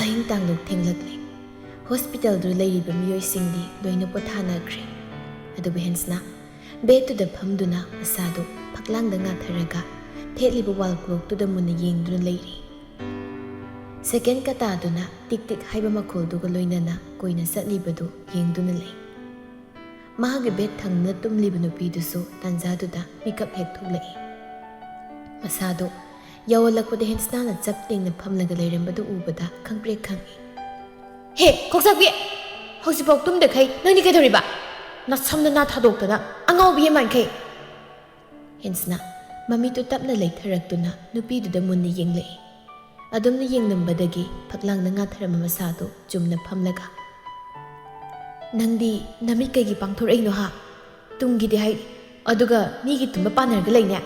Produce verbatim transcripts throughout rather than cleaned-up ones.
ꯑꯍꯤꯡ ꯇꯥꯡꯂꯨꯛ ꯊꯦꯡꯂꯛꯂꯦ꯫ ꯍꯣꯁꯄꯤꯇꯥꯜꯗꯨ ꯂꯩꯔꯤꯕ ꯃꯤꯑꯣꯏꯁꯤꯡꯗꯤ ꯂꯣꯏꯅ ꯄꯣꯊꯥꯅꯈ꯭ꯔꯦ꯫ ꯑꯗꯨꯕꯨ ꯍꯦꯟꯁꯅ ꯕꯦꯗꯇꯨꯗ ꯐꯝꯗꯨꯅ ꯃꯁꯥꯗꯨ ꯐꯛꯂꯥꯡꯗ ꯉꯥꯊꯔꯒ ꯊꯦꯠꯂꯤꯕ ꯋꯥꯜ ꯀ꯭ꯂꯣꯛꯇꯨꯗ ꯃꯨꯟꯅ ꯌꯦꯡꯗꯨꯅ ꯂꯩꯔꯤ꯫ ꯁꯦꯀꯦꯟ ꯀꯇꯥꯗꯨꯅ ꯇꯤꯛ ꯇꯤꯛ ꯍꯥꯏꯕ ꯃꯈꯣꯜꯗꯨꯒ ꯂꯣꯏꯅꯅ ꯀꯣꯏꯅ ꯆꯠꯂꯤꯕꯗꯨ ꯌꯦꯡꯗꯨꯅ ꯂꯩ꯫ ꯃꯍꯥꯛꯀꯤ ꯕꯦꯗ ꯊꯪꯅꯅ ꯇꯨꯝꯂꯤꯕ ꯅꯨꯄꯤꯗꯨꯁꯨ ꯇꯥꯟꯖꯥꯗꯨꯗ ꯃꯤꯀꯞ ꯍꯦꯛ ꯊꯣꯛꯂꯛꯏ꯫ ꯃꯁꯥꯗꯨ ꯌꯧꯍꯜꯂꯛꯄꯗ ꯍꯦꯟꯁꯅꯥꯅ ꯆꯞ ꯇꯤꯡꯅ ꯐꯝꯂꯒ ꯂꯩꯔꯝꯕꯗꯨ ꯎꯕꯗ ꯈꯪꯄ꯭ꯔꯦꯛ ꯈꯪꯏ꯫ "ꯍꯦ, ꯀꯣꯛꯆꯥꯛꯄꯤ! ꯍꯧꯖꯤꯛꯐꯥꯎ ꯇꯨꯝꯗꯈꯩ ꯅꯪꯗꯤ ꯀꯩꯗꯧꯔꯤꯕ? ꯅꯁꯝ ꯅꯅꯥ ꯊꯥꯗꯣꯛꯇꯅ ꯑꯉꯥꯎꯕꯤ ꯑꯃ ꯃꯥꯟꯈꯩ!" ꯍꯦꯟꯁꯅ ꯃꯃꯤꯠꯇꯨ ꯇꯞꯅ ꯂꯩꯊꯔꯛꯇꯨꯅ ꯅꯨꯄꯤꯗꯨꯗ ꯃꯨꯟꯅ ꯌꯦꯡꯂꯛꯏ꯫ ꯑꯗꯨꯝꯅ ꯌꯦꯡꯂꯝꯕꯗꯒꯤ ꯐꯛꯂꯥꯡꯗ ꯉꯥꯊꯔꯝꯕ ꯃꯁꯥꯗꯨ ꯆꯨꯝꯅ ꯐꯝꯂꯒ, "ꯅꯪꯗꯤ ꯅꯃꯤꯠ ꯀꯩꯒꯤ ꯄꯥꯡꯊꯣꯔꯛꯏꯅꯣ ꯍꯥ? ꯇꯨꯝꯒꯦꯗꯤ ꯍꯥꯏ, ꯑꯗꯨꯒ ꯃꯤꯒꯤ ꯇꯨꯝꯕ ꯄꯥꯟꯅꯔꯒ ꯂꯩꯅꯦ꯫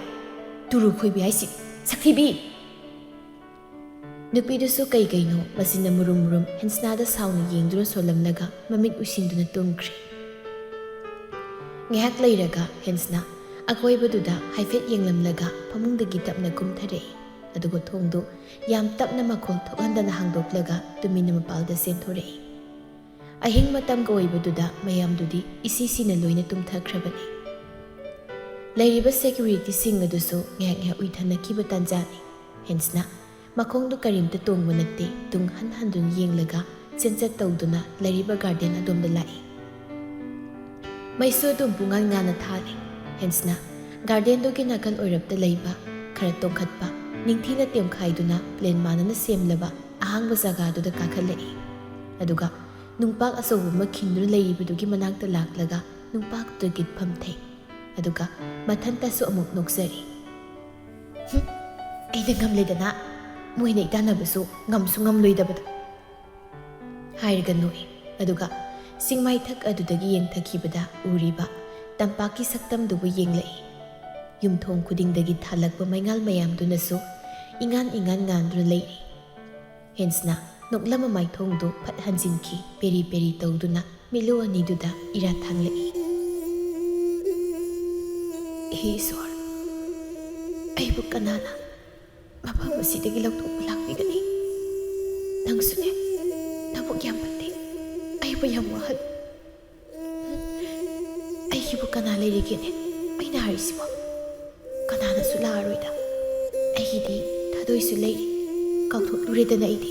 ꯇꯨꯔꯨ ꯈꯣꯏꯕꯤ ꯍꯥꯏꯁꯤ, ꯁꯛꯊꯤꯕꯤ!" ꯅꯨꯄꯤꯗꯨꯁꯨ ꯀꯩ ꯀꯩꯅꯣ ꯃꯆꯤꯟꯅ ꯃꯨꯔꯨꯝ ꯃꯨꯔꯨꯝ ꯍꯦꯟꯁꯅꯥꯗ ꯁꯥꯎꯅ ꯌꯦꯡꯗꯨꯅ ꯁꯣꯜꯂꯝꯂꯒ ꯃꯃꯤꯠ ꯎꯏꯁꯤꯟꯗꯨꯅ ꯇꯨꯝꯈ꯭ꯔꯦ꯫ ꯉꯥꯏꯍꯥꯛ ꯂꯩꯔꯒ ꯍꯦꯟꯁꯅ ꯑꯀꯣꯏꯕꯗꯨꯗ ꯍꯥꯏꯐꯦꯠ ꯌꯦꯡꯂꯝꯂꯒ ꯐꯃꯨꯡꯗꯒꯤ ꯇꯞꯅ ꯀꯨꯝꯊꯔꯛꯏ꯫ ꯑꯗꯨꯒ ꯊꯣꯡꯗꯨ ꯌꯥꯝ ꯇꯞꯅ ꯃꯈꯣꯜ ꯊꯣꯛꯍꯟꯗꯅ ꯍꯥꯡꯗꯣꯛꯂꯒ ꯇꯨꯃꯤꯟꯅ ꯃꯄꯥꯜꯗ ꯆꯦꯟꯊꯣꯔꯛꯏ꯫ ꯑꯍꯤꯡ ꯃꯇꯝꯒ ꯑꯣꯏꯕꯗꯨꯗ ꯃꯌꯥꯝꯗꯨꯗꯤ ꯏꯁꯤ ꯁꯤꯅ ꯂꯣꯏꯅ ꯇꯨꯝꯊꯈ꯭ꯔꯕꯅꯤ꯫ ꯂꯩꯔꯤꯕ ꯁꯦꯀ꯭ꯌꯨꯔꯤꯇꯤꯁꯤꯡ ꯑꯗꯨꯁꯨ ꯉꯥꯏꯍꯥꯛ ꯉꯥꯏꯍꯥꯛ ꯎꯏꯊꯅꯈꯤꯕ ꯇꯥꯟꯖꯥꯅꯤ꯫ ꯍꯦꯟꯁꯅ ꯃꯈꯣꯡꯗꯨ ꯀꯔꯤꯝꯇ ꯇꯣꯡꯕ ꯅꯠꯇꯦ, ꯇꯨꯡ ꯍꯟ ꯍꯟꯗꯨꯅ ꯌꯦꯡꯂꯒ ꯆꯦꯟꯆꯠ ꯇꯧꯗꯨꯅ ꯂꯩꯔꯤꯕ ꯒꯥꯔꯗꯦꯟ ꯑꯗꯣꯝꯗ ꯂꯥꯛꯏ꯫ ꯃꯩꯁꯨ ꯑꯗꯨꯝ ꯄꯨꯡꯉꯥꯟ ꯉꯥꯟꯅ ꯊꯥꯜꯂꯤ꯫ ꯍꯦꯟꯁꯅ ꯒꯥꯔꯗꯦꯟꯗꯨꯒꯤ ꯅꯥꯀꯜ ꯑꯣꯏꯔꯞꯇ ꯂꯩꯕ, ꯈꯔ ꯇꯣꯡꯈꯠꯄ, ꯅꯤꯡꯊꯤꯅ ꯇꯦꯝꯈꯥꯏꯗꯨꯅ ꯄ꯭ꯂꯦꯟ ꯃꯥꯟꯅꯅ ꯁꯦꯝꯂꯕ ꯑꯍꯥꯡꯕ ꯖꯒꯥꯗꯨꯗ ꯀꯥꯈꯠꯂꯛꯏ꯫ ꯑꯗꯨꯒ ꯅꯨꯡꯄꯥꯛ ꯑꯆꯧꯕ ꯑꯃ ꯈꯤꯟꯗꯨꯅ ꯂꯩꯔꯤꯕꯗꯨꯒꯤ ꯃꯅꯥꯛꯇ ꯂꯥꯛꯂꯒ ꯅꯨꯡꯄꯥꯛꯇꯨꯗ ꯒꯤꯠ ꯐꯝꯊꯩ꯫ ꯑꯗꯨꯒ ꯃꯊꯟꯇꯁꯨ ꯑꯃꯨꯛ ꯅꯣꯛꯆꯔꯤ꯫ "ꯍꯨꯝ, ꯑꯩꯅ ꯉꯝꯂꯦꯗꯅ, ꯃꯣꯏꯅ ꯏꯇꯥꯟꯅꯕꯁꯨ ꯉꯝꯁꯨ ꯉꯝꯂꯣꯏꯗꯕꯗ" ꯍꯥꯏꯔꯒ ꯅꯣꯛꯏ꯫ ꯑꯗꯨꯒ ꯆꯤꯡꯃꯥꯏꯊꯛ ꯑꯗꯨꯗꯒꯤ ꯌꯦꯡꯊꯈꯤꯕꯗ ꯎꯔꯤꯕ ꯇꯝꯄꯥꯛꯀꯤ ꯁꯛꯇꯝꯗꯨꯕꯨ ꯌꯦꯡꯂꯛꯏ꯫ ꯌꯨꯝꯊꯣꯡ ꯈꯨꯗꯤꯡꯗꯒꯤ ꯊꯥꯜꯂꯛꯄ ꯃꯩꯉꯥꯜ ꯃꯌꯥꯝꯗꯨꯅꯁꯨ ꯏꯉꯥꯟ ꯏꯉꯥꯟ ꯉꯥꯟꯗꯨꯅ ꯂꯩꯔꯤ꯫ ꯍꯦꯟꯁꯅ ꯅꯣꯛꯂꯝꯕ ꯃꯥꯏꯊꯣꯡꯗꯨ ꯐꯠ ꯍꯟꯖꯤꯟꯈꯤ, ꯄꯦꯔꯤ ꯄꯦꯔꯤ ꯇꯧꯗꯨꯅ ꯃꯤꯠꯂꯨ ꯑꯅꯤꯗꯨꯗ ꯏꯔꯥ ꯊꯥꯡꯂꯛꯏ꯫ "ꯍꯦ ꯏꯁꯣꯔ, ꯑꯩꯕꯨ ꯀꯅꯥꯅ ꯃꯐꯝ ꯑꯁꯤꯗꯒꯤ ꯂꯧꯊꯣꯛꯄ ꯂꯥꯛꯄꯤꯒꯅꯤ?" ꯅꯪꯁꯨꯅꯦ, ꯅꯕꯨꯛ ꯌꯥꯝ ꯐꯠꯇꯦ꯫ ꯑꯩꯕꯨ ꯌꯥꯝ ꯋꯥꯍꯜꯂꯦ꯫ ꯑꯩꯒꯤꯕꯨ ꯀꯅꯥ ꯂꯩꯔꯤꯒꯦꯅꯦ? ꯑꯩꯅ ꯍꯥꯏꯔꯤꯁꯤꯕꯣ ꯀꯅꯥꯅꯁꯨ ꯂꯥꯛꯑꯔꯣꯏꯗ꯫ ꯑꯩꯒꯤꯗꯤ ꯊꯥꯗꯣꯏꯁꯨ ꯂꯩꯔꯤ꯫ ꯀꯥꯎꯊꯣꯛꯂꯨꯔꯦꯗꯅ ꯑꯩꯗꯤ꯫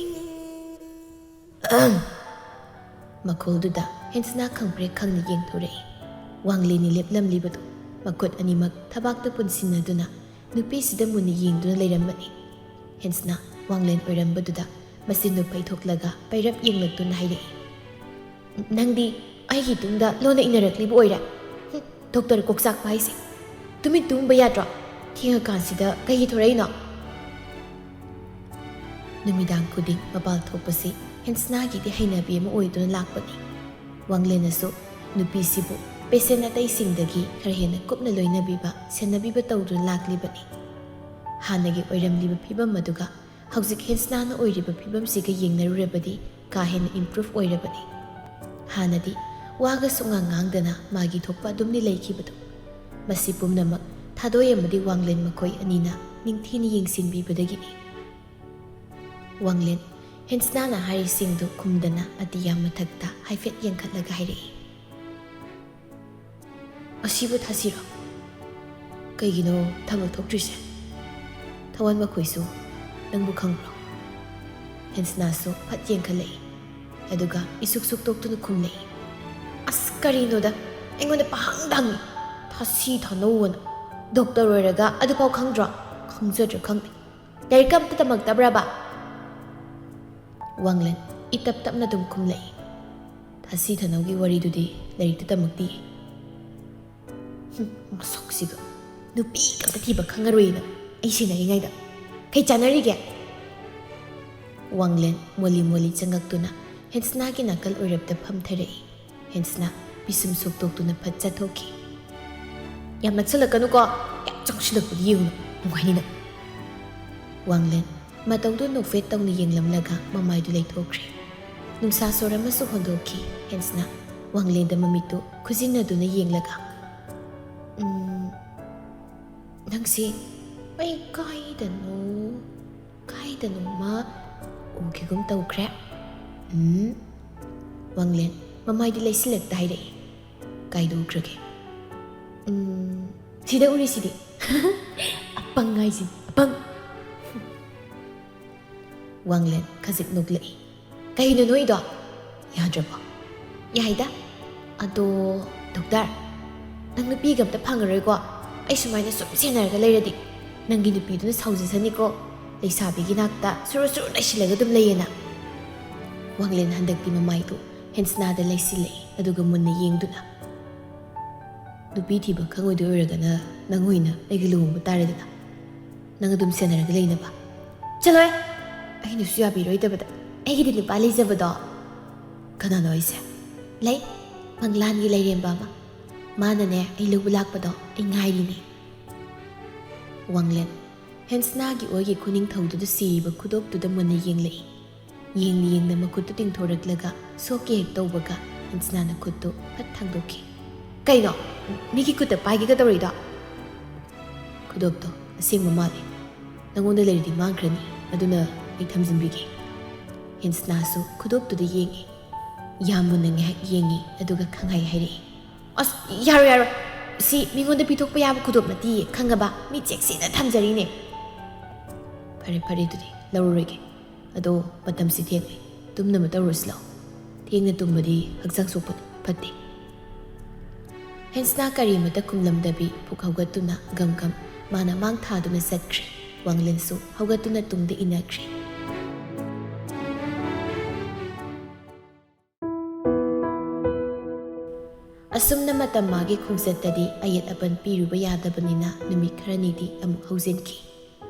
ꯃꯈꯣꯜꯗꯨꯗ ꯍꯦꯟꯁꯅꯥ ꯈꯪꯄ꯭ꯔꯦꯛ ꯈꯪꯅ ꯌꯦꯡꯊꯣꯔꯛꯏ꯫ ꯋꯥꯡꯂꯦꯟꯅ ꯂꯦꯞꯂꯝꯂꯤꯕꯗꯨ ꯃꯈꯨꯠ ꯑꯅꯤꯃꯛ ꯊꯕꯥꯛꯇ ꯄꯨꯟꯁꯤꯟꯅꯗꯨꯅ ꯅꯨꯄꯤꯁꯤꯗ ꯃꯨꯟꯅ ꯌꯦꯡꯗꯨꯅ ꯂꯩꯔꯝꯕꯅꯤ꯫ ꯍꯦꯟꯁꯅꯥ ꯋꯥꯡꯂꯦꯟ ꯑꯣꯏꯔꯝꯕꯗꯨꯗ ꯃꯆꯤꯟꯗꯨ ꯄꯩꯊꯣꯛꯂꯒ ꯄꯩꯔꯞ ꯌꯦꯡꯂꯛꯇꯨꯅ ꯍꯥꯏꯔꯛꯏ, "ꯅꯪꯗꯤ ꯑꯩꯒꯤ ꯇꯨꯡꯗ ꯂꯣꯟꯅ ꯏꯟꯅꯔꯛꯂꯤꯕ ꯑꯣꯏꯔꯦ? ꯍꯨꯝ, ꯗꯣꯛꯇꯔ ꯀꯣꯛꯆꯥꯛꯄ ꯍꯥꯏꯁꯦ꯫ ꯇꯨꯃꯤꯟ ꯇꯨꯝꯕ ꯌꯥꯗ꯭ꯔꯣ? ꯊꯦꯡꯉꯀꯥꯟꯁꯤꯗ ꯀꯩꯒꯤ ꯊꯣꯔꯛꯏꯅꯣ?" ꯅꯨꯃꯤꯗꯥꯡ ꯈꯨꯗꯤꯡ ꯃꯄꯥꯜ ꯊꯣꯛꯄꯁꯤ ꯍꯦꯟꯁꯅꯥꯒꯤꯗꯤ ꯍꯩꯅꯕꯤ ꯑꯃ ꯑꯣꯏꯗꯨꯅ ꯂꯥꯛꯄꯅꯤ꯫ ꯋꯥꯡꯂꯦꯟꯅꯁꯨ ꯅꯨꯄꯤꯁꯤꯕꯨ ꯄꯦꯁꯦꯟ ꯑꯇꯩꯁꯤꯡꯗꯒꯤ ꯈꯔ ꯍꯦꯟꯅ ꯀꯨꯞꯅ ꯂꯣꯏꯅꯕꯤꯕ, ꯁꯦꯟꯅꯕꯤꯕ ꯇꯧꯗꯨꯅ ꯂꯥꯛꯂꯤꯕꯅꯤ꯫ ꯍꯥꯟꯅꯒꯤ ꯑꯣꯏꯔꯝꯂꯤꯕ ꯐꯤꯕꯝ ꯑꯗꯨꯒ ꯍꯧꯖꯤꯛ ꯍꯦꯟꯁꯅꯥꯅ ꯑꯣꯏꯔꯤꯕ ꯐꯤꯕꯝꯁꯤꯒ ꯌꯦꯡꯅꯔꯨꯔꯕꯗꯤ ꯀꯥ ꯍꯦꯟꯅ ꯏꯝꯄ꯭ꯔꯨꯚ ꯑꯣꯏꯔꯕꯅꯤ꯫ ꯍꯥꯟꯅꯗꯤ ꯋꯥꯒ ꯁꯨꯛꯉꯥꯡ ꯉꯥꯡꯗꯅ ꯃꯥꯒꯤ ꯊꯣꯛꯄ ꯑꯗꯨꯝꯗꯤ ꯂꯩꯈꯤꯕꯗꯨ, ꯃꯁꯤ ꯄꯨꯝꯅꯃꯛ ꯊꯥꯗꯣꯏ ꯑꯃꯗꯤ ꯋꯥꯡꯂꯦꯟ ꯃꯈꯣꯏ ꯑꯅꯤꯅ ꯅꯤꯡꯊꯤꯅ ꯌꯦꯡꯁꯤꯟꯕꯤꯕꯗꯒꯤꯅꯤ꯫ ꯋꯥꯡꯂꯦꯟ ꯍꯦꯟꯁꯅꯥꯅ ꯍꯥꯏꯔꯤꯁꯤꯡꯗꯨ ꯈꯨꯝꯗꯅ ꯑꯇꯤꯌꯥ ꯃꯊꯛꯇ ꯍꯥꯏꯐꯦꯠ ꯌꯦꯡꯈꯠꯂꯒ ꯍꯥꯏꯔꯛꯏ, "ꯑꯁꯤꯕꯨ ꯊꯥꯁꯤꯔꯣ? ꯀꯩꯒꯤꯅꯣ ꯊꯕꯛ ꯊꯣꯛꯇ꯭ꯔꯤꯁꯦ? ꯊꯋꯥꯟ ꯃꯈꯣꯏꯁꯨ ꯅꯪꯕꯨ ꯈꯪꯕ꯭ꯔꯣ?" ꯍꯦꯟꯁꯅꯥꯁꯨ ꯐꯠ ꯌꯦꯡꯈꯠꯂꯛꯏ꯫ ꯑꯗꯨꯒ ꯏꯁꯨꯛ ꯁꯨꯛꯇꯣꯛꯇꯨꯅ ꯈꯨꯝꯂꯛꯏ, "ꯑꯁ, ꯀꯔꯤꯅꯣꯗ, ꯑꯩꯉꯣꯟꯗ ꯄꯍꯪꯗ ꯍꯪꯉꯤ꯫ ꯊꯥꯁꯤ ꯊꯥꯅꯧꯑꯅ꯫ ꯗꯣꯛꯇꯔ ꯑꯣꯏꯔꯒ ꯑꯗꯨꯐꯥꯎ ꯈꯪꯗ꯭ꯔꯣ? ꯈꯪꯖꯗ꯭ꯔꯥ ꯈꯪꯗꯦ꯫ ꯂꯥꯏꯔꯤꯛ ꯑꯝꯇ ꯇꯝꯃꯛꯇꯕ꯭ꯔꯕ?" ꯋꯥꯡꯂꯦꯟ ꯏꯇꯞ ꯇꯞꯅ ꯑꯗꯨꯝ ꯈꯨꯝꯂꯛꯏ, "ꯊꯥꯁꯤ ꯊꯥꯅꯧꯒꯤ ꯋꯥꯔꯤꯗꯨꯗꯤ ꯂꯥꯏꯔꯤꯛꯇ ꯇꯝꯃꯛꯇꯤꯌꯦ꯫" "ꯍꯨꯝ, ꯃꯁꯛꯁꯤꯒ꯫ ꯅꯨꯄꯤ ꯑꯝꯇ ꯊꯤꯕ ꯈꯪꯉꯔꯣꯏꯅ ꯑꯩ ꯁꯦꯟꯅꯔꯤꯉꯩꯗ꯫ ꯀꯩ ꯆꯥꯟꯅꯔꯤꯒꯦ?" ꯋꯥꯡꯂꯦꯟ ꯃꯣꯂꯤ ꯃꯣꯂꯤ ꯆꯪꯉꯛꯇꯨꯅ ꯍꯦꯟꯁꯅꯥꯒꯤ ꯅꯥꯀꯜ ꯑꯣꯏꯔꯞꯇ ꯐꯝꯊꯔꯛꯏ꯫ ꯍꯦꯟꯁꯅꯥ ꯄꯤꯁꯨꯝ ꯁꯣꯛꯇꯣꯛꯇꯨꯅ ꯐꯠ ꯆꯠꯊꯣꯛꯈꯤ꯫ "ꯌꯥꯝ ꯅꯛꯁꯜꯂꯛꯀꯅꯨꯀꯣ꯫ ꯍꯦꯛ ꯆꯪꯁꯤꯜꯂꯛꯄꯗꯤ ꯌꯦꯡꯉꯨꯅ꯫ ꯅꯨꯡꯉꯥꯏꯅꯤꯅ꯫" ꯋꯥꯡꯂꯦꯟ ꯃꯇꯧꯗꯨ ꯅꯣꯛꯐꯦꯠ ꯇꯧꯅ ꯌꯦꯡꯂꯝꯂꯒ ꯃꯃꯥꯏꯗꯨ ꯂꯩꯊꯣꯛꯈ꯭ꯔꯦ꯫ ꯅꯨꯡꯁꯥ ꯁꯣꯔ ꯑꯃꯁꯨ ꯍꯣꯟꯗꯣꯛꯈꯤ꯫ ꯍꯦꯟꯁꯅꯥ ꯋꯥꯡꯂꯦꯟꯗ ꯃꯃꯤꯠꯇꯨ ꯈꯨꯖꯤꯟꯅꯗꯨꯅ ꯌꯦꯡꯂꯒ, "ꯎꯝ, ꯅꯪꯁꯦ ꯑꯩ ꯀꯥꯏꯗꯅꯣ, ꯀꯥꯏꯗꯅꯣꯃ ꯎꯈꯤꯒꯨꯝ ꯇꯧꯈ꯭ꯔꯦ꯫ ꯎꯝ꯫ ꯋꯥꯡꯂꯦꯟ ꯃꯃꯥꯏꯗꯤ ꯂꯩꯁꯤꯜꯂꯛꯇ ꯍꯥꯏꯔꯛꯏ꯫ ꯀꯥꯏꯗ ꯎꯈ꯭ꯔꯒꯦ? ꯎꯝ, ꯁꯤꯗ ꯎꯔꯤꯁꯤꯗꯤ꯫ ꯑꯄꯪ ꯍꯥꯏꯁꯤꯅꯤ, ꯑꯄꯪ꯫ ꯋꯥꯡꯂꯦꯟ ꯈꯖꯤꯛ ꯅꯣꯛꯂꯛꯏ꯫ ꯀꯩꯅꯣ ꯅꯣꯏꯗꯣ? ꯌꯥꯗ꯭ꯔꯕꯣ? ꯌꯥꯏꯗ꯫ ꯑꯗꯣ, ꯗꯣꯛꯇꯔ, ꯅꯪ ꯅꯨꯄꯤꯒ ꯑꯝꯇ ꯐꯪꯉꯔꯣꯏꯀꯣ? ꯑꯩ ꯁꯨꯃꯥꯏꯅ ꯁꯨꯝ ꯁꯦꯟꯅꯔꯒ ꯂꯩꯔꯗꯤ꯫ ꯅꯪꯒꯤ ꯅꯨꯄꯤꯗꯨꯅ ꯁꯥꯎꯖꯁꯅꯤꯀꯣ꯫ ꯂꯩꯁꯥꯕꯤꯒꯤ ꯅꯥꯛꯇ ꯁꯨꯔꯨ ꯁꯨꯔꯨ ꯅꯩꯁꯤꯜꯂꯒ ꯑꯗꯨꯝ ꯂꯩꯌꯦꯅ꯫ ꯋꯥꯡꯂꯦꯟ ꯍꯟꯗꯛꯇꯤ ꯃꯃꯥꯏꯗꯨ ꯍꯦꯟꯁꯅꯥꯗ ꯂꯩꯁꯤꯜꯂꯛꯏ, ꯑꯗꯨꯒ ꯃꯨꯟꯅ ꯌꯦꯡꯗꯨꯅ, ꯅꯨꯄꯤ ꯊꯤꯕ ꯈꯪꯉꯣꯏꯗꯣꯏ ꯑꯣꯏꯔꯒꯅ ꯅꯪ ꯑꯣꯏꯅ ꯑꯩꯒ ꯂꯨꯍꯣꯡꯕ ꯇꯥꯔꯦꯗꯅ꯫ ꯅꯪ ꯑꯗꯨꯝ ꯁꯦꯟꯅꯔꯒ ꯂꯩꯅꯕ꯫ ꯆꯠꯂꯣꯏ! ꯑꯩꯅꯁꯨ ꯌꯥꯕꯤꯔꯣꯏꯗꯕꯗ꯫ ꯑꯩꯒꯤꯗꯤ ꯅꯨꯄꯥ ꯂꯩꯖꯕꯗꯣ꯫ ꯀꯅꯥꯅꯣ ꯍꯥꯏꯁꯦ? ꯂꯩ꯫ ꯃꯪꯂꯥꯟꯒꯤ ꯂꯥꯏꯔꯦꯝꯕ ꯑꯃ꯫ ꯃꯥꯅꯅꯦ ꯑꯩ ꯂꯧꯕ ꯂꯥꯛꯄꯗꯣ ꯑꯩ ꯉꯥꯏꯔꯤꯅꯦ꯫ ꯋꯥꯡꯂꯦꯟ ꯍꯦꯟꯁꯅꯥꯒꯤ ꯑꯣꯏꯒꯤ ꯈꯨꯅꯤꯡꯊꯧꯗꯨꯗ ꯁꯤꯔꯤꯕ ꯈꯨꯗꯣꯞꯇꯨꯗ ꯃꯨꯟꯅ ꯌꯦꯡꯂꯛꯏ꯫ ꯌꯦꯡꯅ ꯌꯦꯡꯅ ꯃꯈꯨꯠꯇꯨ ꯇꯤꯡꯊꯣꯔꯛꯂꯒ ꯁꯣꯛꯀꯦ ꯍꯦꯛ ꯇꯧꯕꯒ ꯍꯦꯟꯁꯅꯥꯅ ꯈꯨꯠꯇꯨ ꯐꯠ ꯊꯥꯡꯗꯣꯛꯈꯤ꯫ ꯀꯩꯅꯣ? ꯃꯤꯒꯤ ꯈꯨꯠꯇ ꯄꯥꯏꯒꯦꯒ ꯇꯧꯔꯛꯏꯗꯣ? ꯈꯨꯗꯣꯞꯇꯣ ꯑꯁꯦꯡꯕ ꯃꯥꯜꯂꯤ꯫ ꯅꯉꯣꯟꯗ ꯂꯩꯔꯗꯤ ꯃꯥꯡꯈ꯭ꯔꯅꯤ, ꯑꯗꯨꯅ ꯑꯩ ꯊꯝꯖꯤꯟꯕꯤꯒꯦ꯫ ꯍꯦꯟꯁꯅꯥꯁꯨ ꯈꯨꯗꯣꯞꯇꯨꯗ ꯌꯦꯡꯉꯤ꯫ ꯌꯥꯝ ꯃꯨꯟꯅ ꯉꯥꯏꯍꯥꯛ ꯌꯦꯡꯉꯤ, ꯑꯗꯨꯒ ꯈꯪꯍꯥꯏ ꯍꯥꯏꯔꯛꯏ꯫ ꯑꯁ, ꯌꯥꯔꯣꯏ, ꯌꯥꯔꯣꯏ꯫ ꯁꯤ ꯃꯤꯉꯣꯟꯗ ꯄꯤꯊꯣꯛꯄ ꯌꯥꯕ ꯈꯨꯗꯣꯞ ꯅꯠꯇꯤꯌꯦ, ꯈꯪꯉꯕ? ꯃꯤ ꯆꯦꯛꯁꯤꯟꯅ ꯊꯝꯖꯔꯤꯅꯦ꯫ ꯐꯔꯦ, ꯐꯔꯦ, ꯑꯗꯨꯗꯤ ꯂꯧꯔꯔꯣꯏꯒꯦ꯫ ꯑꯗꯣ ꯃꯇꯝꯁꯤ ꯊꯦꯡꯂꯦ꯫ ꯇꯨꯝꯅꯕ ꯇꯧꯔꯁꯤ ꯂꯥꯎ꯫ ꯊꯦꯡꯅ ꯇꯨꯝꯕꯗꯤ ꯍꯛꯆꯥꯡ ꯁꯣꯛꯄꯅꯤ, ꯐꯠꯇꯦ꯫ ꯍꯦꯟꯁꯅꯥ ꯀꯔꯤꯃꯇ ꯈꯨꯝꯂꯝꯗꯕꯤ ꯐꯨꯛ ꯍꯧꯒꯠꯇꯨꯅ ꯒꯝ ꯒꯝ ꯃꯥꯅ ꯃꯥꯡ ꯊꯥꯗꯨꯅ ꯆꯠꯈ꯭ꯔꯦ꯫ ꯋꯥꯡꯂꯦꯟꯁꯨ ꯍꯧꯒꯠꯇꯨꯅ ꯇꯨꯡꯗ ꯏꯟꯅꯈ꯭ꯔꯦ꯫ ꯑꯁꯨꯝꯅ ꯃꯇꯝ ꯃꯥꯒꯤ ꯈꯣꯡꯆꯠꯇꯗꯤ ꯑꯌꯦꯠ ꯑꯄꯟ ꯄꯤꯔꯨꯕ ꯌꯥꯗꯕꯅꯤꯅ ꯅꯨꯃꯤꯠ ꯈꯔꯅꯤꯗꯤ ꯑꯃꯨꯛ ꯍꯧꯖꯤꯟꯈꯤ꯫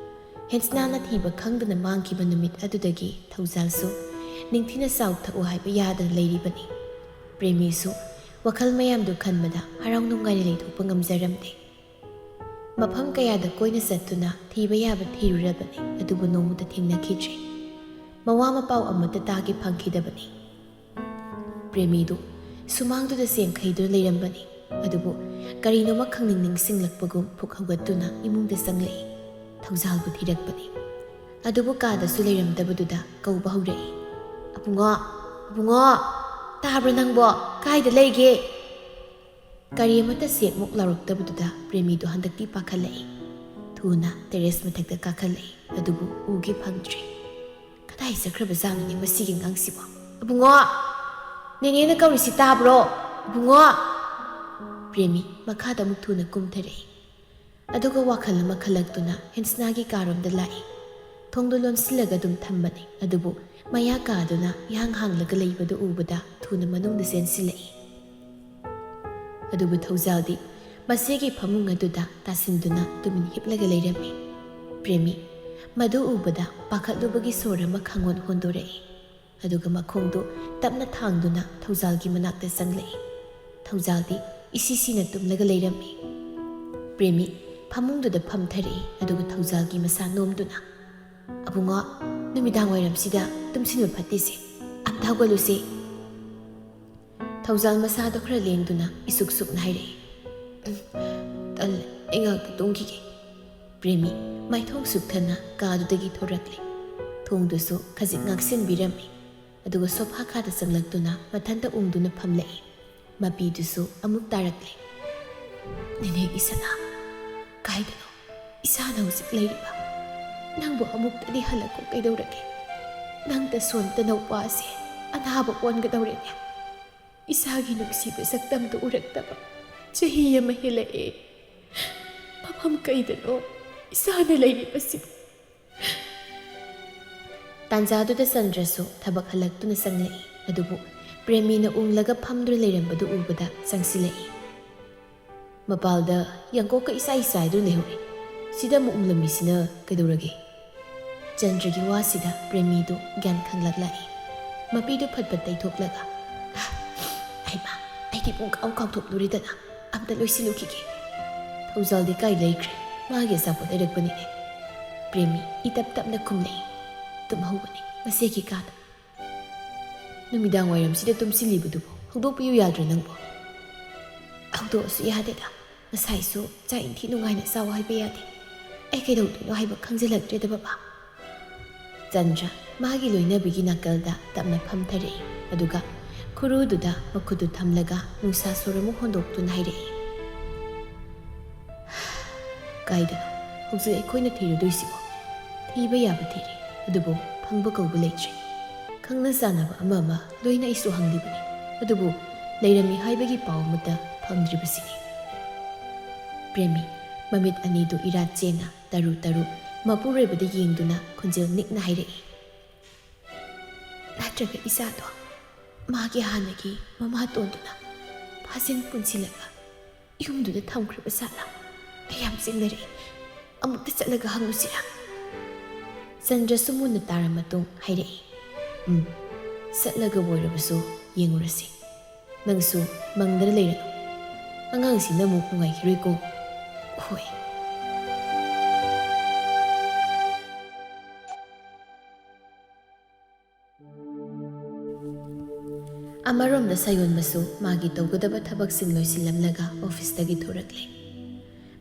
ꯍꯦꯟꯁꯅꯥꯅ ꯊꯤꯕ ꯈꯪꯗꯅ ꯃꯥꯡꯈꯤꯕ ꯅꯨꯃꯤꯠ ꯑꯗꯨꯗꯒꯤ ꯊꯧꯖꯥꯜꯁꯨ ꯅꯤꯡꯊꯤꯅ ꯆꯥꯎ ꯊꯛꯎ ꯍꯥꯏꯕ ꯌꯥꯗꯅ ꯂꯩꯔꯤꯕꯅꯤ꯫ ꯄ꯭ꯔꯦꯃꯤꯁꯨ ꯋꯥꯈꯜ ꯃꯌꯥꯝꯗꯨ ꯈꯟꯕꯗ ꯍꯔꯥꯎ ꯅꯨꯡꯉꯥꯏꯅ ꯂꯩꯊꯣꯛꯄ ꯉꯝꯖꯔꯝꯗꯦ꯫ ꯃꯐꯝ ꯀꯌꯥꯗ ꯀꯣꯏꯅ ꯆꯠꯇꯨꯅ ꯊꯤꯕ ꯌꯥꯕ ꯊꯤꯔꯨꯔꯕꯅꯤ, ꯑꯗꯨꯕꯨ ꯅꯣꯡꯃꯇ ꯊꯦꯡꯅꯈꯤꯗ꯭ꯔꯤ꯫ ꯃꯋꯥ ꯃꯄꯥꯎ ꯑꯃꯠꯇ ꯇꯥꯒꯦ ꯐꯪꯈꯤꯗꯕꯅꯤ꯫ ꯄ꯭ꯔꯦꯃꯤꯗꯨ ꯁꯨꯃꯥꯡꯗꯨꯗ ꯆꯦꯡꯈꯩꯗꯨꯅ ꯂꯩꯔꯝꯕꯅꯤ꯫ ꯑꯗꯨꯕꯨ ꯀꯔꯤꯅꯣꯃ ꯈꯪꯅꯤꯡ ꯅꯤꯡꯁꯤꯡꯂꯛꯄꯒꯨꯝ ꯐꯨꯛ ꯍꯧꯒꯠꯇꯨꯅ ꯏꯃꯨꯡꯗ ꯆꯪꯂꯛꯏ꯫ ꯊꯧꯖꯥꯜꯕꯨ ꯊꯤꯔꯛꯄꯅꯤ꯫ ꯑꯗꯨꯕꯨ ꯀꯥꯗꯁꯨ ꯂꯩꯔꯝꯗꯕꯗꯨꯗ ꯀꯧꯕ ꯍꯧꯔꯛꯏ꯫ "ꯑꯕꯨꯡꯉꯣ, ꯑꯕꯨꯡꯉꯣ, ꯇꯥꯕ꯭ꯔꯥ ꯅꯪꯕꯣ? ꯀꯥꯏꯗ ꯂꯩꯒꯦ?" ꯀꯔꯤ ꯑꯃꯠꯇ ꯁꯦꯛꯃꯨꯛ ꯂꯥꯎꯔꯛꯇꯕꯗꯨꯗ ꯄ꯭ꯔꯦꯃꯤꯗꯣ ꯍꯟꯗꯛꯇꯤ ꯄꯥꯈꯠꯂꯛꯏ꯫ ꯊꯨꯅ ꯇꯦꯔꯦꯁ ꯃꯊꯛꯇ ꯀꯥꯈꯠꯂꯛꯏ, ꯑꯗꯨꯕꯨ ꯎꯒꯦ ꯐꯪꯗ꯭ꯔꯦ꯫ "ꯀꯗꯥꯏ ꯆꯠꯈ꯭ꯔꯕꯖꯥꯠꯅꯣꯅꯦ ꯃꯁꯤꯒꯤ ꯑꯉꯥꯡꯁꯤꯕꯣ? ꯑꯕꯨꯡꯉꯣ! ꯅꯦꯅꯦꯅ ꯀꯧꯔꯤꯁꯤ ꯇꯥꯕ꯭ꯔꯣ? ꯑꯕꯨꯡꯉꯣ!" ꯄ꯭ꯔꯦꯃꯤ ꯃꯈꯥꯗ ꯑꯃꯨꯛ ꯊꯨꯅ ꯀꯨꯝꯊꯔꯛꯏ꯫ ꯑꯗꯨꯒ ꯋꯥꯈꯜ ꯑꯃ ꯈꯜꯂꯛꯇꯨꯅ ꯍꯦꯟꯁꯅꯥꯒꯤ ꯀꯥꯔꯣꯝꯗ ꯂꯥꯛꯏ꯫ ꯊꯣꯡꯗꯨ ꯂꯣꯟꯁꯤꯜꯂꯒ ꯑꯗꯨꯝ ꯊꯝꯕꯅꯤ, ꯑꯗꯨꯕꯨ ꯃꯌꯥ ꯀꯥꯗꯨꯅ ꯏꯍꯥꯡ ꯍꯥꯡꯂꯒ ꯂꯩꯕꯗꯨ ꯎꯕꯗ ꯊꯨꯅ ꯃꯅꯨꯡꯗ ꯆꯦꯟꯁꯤꯜꯂꯛꯏ꯫ ꯑꯗꯨꯕꯨ ꯊꯧꯖꯥꯜꯗꯤ ꯃꯆꯦꯒꯤ ꯐꯃꯨꯡ ꯑꯗꯨꯗ ꯇꯥꯁꯤꯟꯗꯨꯅ ꯇꯨꯃꯤꯟ ꯍꯤꯞꯂꯒ ꯂꯩꯔꯝꯃꯤ꯫ ꯄ꯭ꯔꯦꯃꯤ ꯃꯗꯨ ꯎꯕꯗ ꯄꯥꯈꯠꯂꯨꯕꯒꯤ ꯁꯣꯔ ꯑꯃ ꯈꯪꯍꯣꯟ ꯍꯣꯟꯗꯣꯔꯛꯏ꯫ ꯑꯗꯨꯒ ꯃꯈꯣꯡꯗꯨ ꯇꯞꯅ ꯊꯥꯡꯗꯨꯅ ꯊꯧꯖꯥꯜꯒꯤ ꯃꯅꯥꯛꯇ ꯆꯪꯂꯛꯏ꯫ ꯊꯧꯖꯥꯜꯗꯤ ꯏꯁꯤ ꯁꯤꯅ ꯇꯨꯝꯂꯒ ꯂꯩꯔꯝꯃꯤ꯫ ꯄ꯭ꯔꯦꯃꯤ ꯐꯃꯨꯡꯗꯨꯗ ꯐꯝꯊꯔꯛꯏ, ꯑꯗꯨꯒ ꯊꯧꯖꯥꯜꯒꯤ ꯃꯁꯥ ꯅꯣꯝꯗꯨꯅ, "ꯑꯕꯨꯡꯉꯣ, ꯅꯨꯃꯤꯗꯥꯡ ꯋꯥꯏꯔꯝꯁꯤꯗ ꯇꯨꯝꯁꯤꯟꯕ ꯐꯠꯇꯦꯁꯦ, ꯑꯝꯇ ꯍꯧꯒꯠꯂꯨꯁꯦ꯫" ꯊꯧꯖꯥꯜ ꯃꯁꯥꯗꯣ ꯈꯔ ꯂꯦꯡꯗꯨꯅ ꯏꯁꯨꯛ ꯁꯨꯛꯅ ꯍꯥꯏꯔꯛꯏ꯫ "ꯎꯝ, ꯇꯜꯂꯦ, ꯑꯩ ꯉꯥꯛꯇ ꯇꯨꯝꯈꯤꯒꯦ꯫" ꯄ꯭ꯔꯦꯃꯤ ꯃꯥꯏꯊꯣꯡ ꯁꯨꯛꯊꯅ ꯀꯥꯗꯨꯗꯒꯤ ꯊꯣꯔꯛꯂꯦ꯫ ꯊꯣꯡꯗꯨꯁꯨ ꯈꯖꯤꯛ ꯉꯥꯛꯁꯤꯟꯕꯤꯔꯝꯃꯤ, ꯑꯗꯨꯒ ꯁꯣꯐꯥ ꯈꯥꯗ ꯆꯪꯂꯛꯇꯨꯅ ꯃꯊꯟꯇ ꯎꯪꯗꯨꯅ ꯐꯝꯂꯛꯏ꯫ ꯃꯄꯤꯗꯨꯁꯨ ꯑꯃꯨꯛ ꯇꯥꯔꯛꯂꯦ꯫ "ꯅꯦꯅꯦ ꯏꯁꯅꯥ, ꯀꯥꯏꯗꯅꯣ ꯏꯁꯥꯅ ꯍꯧꯖꯤꯛ ꯂꯩꯔꯤꯕ? ꯅꯪꯕꯨ ꯑꯃꯨꯛꯇꯗꯤ ꯍꯜꯂꯛꯈꯣ ꯀꯩꯗꯧꯔꯒꯦ? ꯅꯪꯇ ꯁꯣꯟꯇꯅ ꯋꯥꯁꯦ ꯑꯅꯥꯕ ꯑꯣꯟꯒꯗꯧꯔꯦꯅꯦ꯫ ꯏꯁꯥꯒꯤ ꯅꯨꯡꯁꯤꯕ ꯁꯛꯇꯝꯗꯨ ꯎꯔꯛꯇꯕ ꯆꯍꯤ ꯑꯃ ꯍꯦꯜꯂꯛꯑꯦ꯫ ꯃꯐꯝ ꯀꯩꯗꯅꯣ ꯏꯁꯥꯅ ꯂꯩꯔꯤꯕꯁꯤꯕꯨ?" ꯇꯥꯟꯖꯥꯗꯨꯗ ꯆꯟꯗ꯭ꯔꯁꯨ ꯊꯕꯛ ꯍꯜꯂꯛꯇꯨꯅ ꯆꯪꯂꯛꯏ, ꯑꯗꯨꯕꯨ ꯄ꯭ꯔꯦꯃꯤꯅ ꯎꯪꯂꯒ ꯐꯝꯗꯨꯅ ꯂꯩꯔꯝꯕꯗꯨ ꯎꯕꯗ ꯆꯪꯁꯤꯜꯂꯛꯏ꯫ "ꯃꯄꯥꯜꯗ ꯌꯥꯡꯀꯣꯛꯀ ꯏꯆꯥꯏ ꯆꯥꯏꯗꯨꯅ ꯂꯩꯍꯧꯔꯦ꯫ ꯁꯤꯗ ꯑꯃꯨꯛ ꯎꯪꯂꯝꯃꯤꯁꯤꯅ ꯀꯩꯗꯧꯔꯒꯦ?" ꯆꯟꯗ꯭ꯔꯒꯤ ꯋꯥꯁꯤꯗ ꯄ꯭ꯔꯦꯃꯤꯗꯨ ꯒ꯭ꯌꯥꯟ ꯈꯪꯂꯛꯂꯛꯏ꯫ ꯃꯄꯤꯗꯨ ꯐꯠ ꯐꯠ ꯇꯩꯊꯣꯛꯂꯒ, "ꯑ, ꯍꯩꯃꯥ, ꯑꯩꯗꯤ ꯄꯨꯡꯀꯥꯎ ꯀꯥꯎꯊꯣꯛꯂꯨꯔꯦꯗꯅ, ꯑꯝꯇ ꯂꯣꯏꯁꯤꯜꯂꯨꯈꯤꯒꯦ꯫" ꯊꯧꯖꯥꯜꯗꯤ ꯀꯥꯏ ꯂꯩꯈ꯭ꯔꯦ? ꯃꯥꯒꯤ ꯑꯆꯥꯄꯣꯠ ꯂꯩꯔꯛꯄꯅꯤꯅꯦ꯫ ꯄ꯭ꯔꯦꯃꯤ ꯏꯇꯞ ꯇꯞꯅ ꯈꯨꯝꯂꯛꯏ꯫ "ꯇꯨꯝꯍꯧꯕꯅꯤ ꯃꯆꯦꯒꯤ ꯀꯥꯗ꯫" "ꯅꯨꯃꯤꯗꯥꯡ ꯋꯥꯏꯔꯝꯁꯤꯗ ꯇꯨꯝꯁꯤꯜꯂꯤꯕꯗꯨꯕꯨ ꯍꯧꯗꯣꯛꯄꯤꯌꯨ ꯌꯥꯗ꯭ꯔꯣ ꯅꯪꯕꯣ?" "ꯍꯧꯗꯣꯛꯑꯁꯨ ꯌꯥꯗꯦꯗ, ꯉꯁꯥꯏꯁꯨ ꯆꯥꯛ ꯏꯟꯊꯤ ꯅꯨꯡꯉꯥꯏꯅ ꯆꯥꯎ ꯍꯥꯏꯕ ꯌꯥꯗꯦ꯫ ꯑꯩ ꯀꯩꯗꯧꯗꯣꯏꯅꯣ ꯍꯥꯏꯕ ꯈꯪꯖꯤꯜꯂꯛꯇ꯭ꯔꯦꯗ ꯕꯕꯥ꯫ ꯆꯟꯗ꯭ꯔ ꯃꯥꯒꯤ ꯂꯣꯏꯅꯕꯤꯒꯤ ꯅꯥꯀꯜꯗ ꯇꯞꯅ ꯐꯝꯊꯔꯛꯏ, ꯑꯗꯨꯒ ꯈꯨꯔꯨꯗꯨꯗ ꯃꯈꯨꯠꯇꯨ ꯊꯝꯂꯒ ꯅꯨꯡꯁꯥ ꯁꯣꯔ ꯑꯃꯨꯛ ꯍꯣꯟꯗꯣꯛꯇꯨꯅ ꯍꯥꯏꯔꯛꯏ, "ꯀꯥꯏꯗꯅꯣ ꯍꯧꯖꯤꯛ ꯑꯩꯈꯣꯏꯅ ꯊꯤꯔꯨꯗꯣꯏꯁꯤꯕꯣ? ꯊꯤꯕ ꯌꯥꯕ ꯊꯤꯔꯦ, ꯑꯗꯨꯕꯨ ꯐꯪꯕ ꯀꯧꯕ ꯂꯩꯇ꯭ꯔꯦ꯫ ꯈꯪꯅ ꯆꯥꯟꯅꯕ ꯑꯃ ꯑꯃ ꯂꯣꯏꯅ ꯑꯩꯁꯨ ꯍꯪꯂꯤꯕꯅꯤ, ꯑꯗꯨꯕꯨ ꯂꯩꯔꯝꯃꯤ ꯍꯥꯏꯕꯒꯤ ꯄꯥꯎ ꯑꯃꯠꯇ ꯐꯪꯗ꯭ꯔꯤꯕꯁꯤꯅꯤ꯫" ꯄ꯭ꯔꯦꯃꯤ ꯃꯃꯤꯠ ꯑꯅꯤꯗꯨ ꯏꯔꯥꯠ ꯆꯦꯟꯅ ꯇꯔꯨ ꯇꯔꯨ ꯃꯄꯨꯔꯣꯏꯕꯗ ꯌꯦꯡꯗꯨꯅ ꯈꯣꯟꯖꯦꯜ ꯅꯤꯛꯅ ꯍꯥꯏꯔꯛꯏ, "ꯅꯠꯇ꯭ꯔꯒ ꯏꯆꯥꯗꯣ ꯃꯥꯒꯤ ꯍꯥꯟꯅꯒꯤ ꯃꯃꯥꯇꯣꯟꯗꯨꯅ ꯐꯥꯖꯤꯟ ꯄꯨꯟꯁꯤꯜꯂꯒ ꯌꯨꯝꯗꯨꯗ ꯊꯝꯈ꯭ꯔꯕ ꯖꯥꯠꯂꯥ? ꯑꯩ ꯌꯥꯝ ꯆꯤꯡꯅꯔꯛꯏ꯫ ꯑꯃꯨꯛꯇ ꯆꯠꯂꯒ ꯍꯪꯉꯨꯁꯤꯔꯥ?" ꯆꯟꯗ꯭ꯔꯁꯨ ꯃꯨꯟꯅ ꯇꯥꯔ ꯃꯇꯨꯡ ꯍꯥꯏꯔꯛꯏ, "ꯎꯝ, ꯆꯠꯂꯒ ꯑꯣꯏꯔꯕꯁꯨ ꯌꯦꯡꯉꯨꯔꯁꯤ꯫ ꯅꯪꯁꯨ ꯃꯪꯗꯅ ꯂꯩꯔꯅꯨ꯫ ꯑꯉꯥꯡꯁꯤꯅ ꯑꯃꯨꯛ ꯅꯨꯡꯉꯥꯏꯈꯤꯔꯣꯏꯀꯣ꯫" "ꯍꯣꯏ꯫" ꯑꯃꯔꯣꯝꯗ ꯁꯥꯌꯣꯟꯕꯁꯨ ꯃꯥꯒꯤ ꯇꯧꯒꯗꯕ ꯊꯕꯛꯁꯤꯡ ꯂꯣꯏꯁꯤꯜꯂꯝꯂꯒ ꯑꯣꯐꯤꯁꯇꯒꯤ ꯊꯣꯔꯛꯂꯦ꯫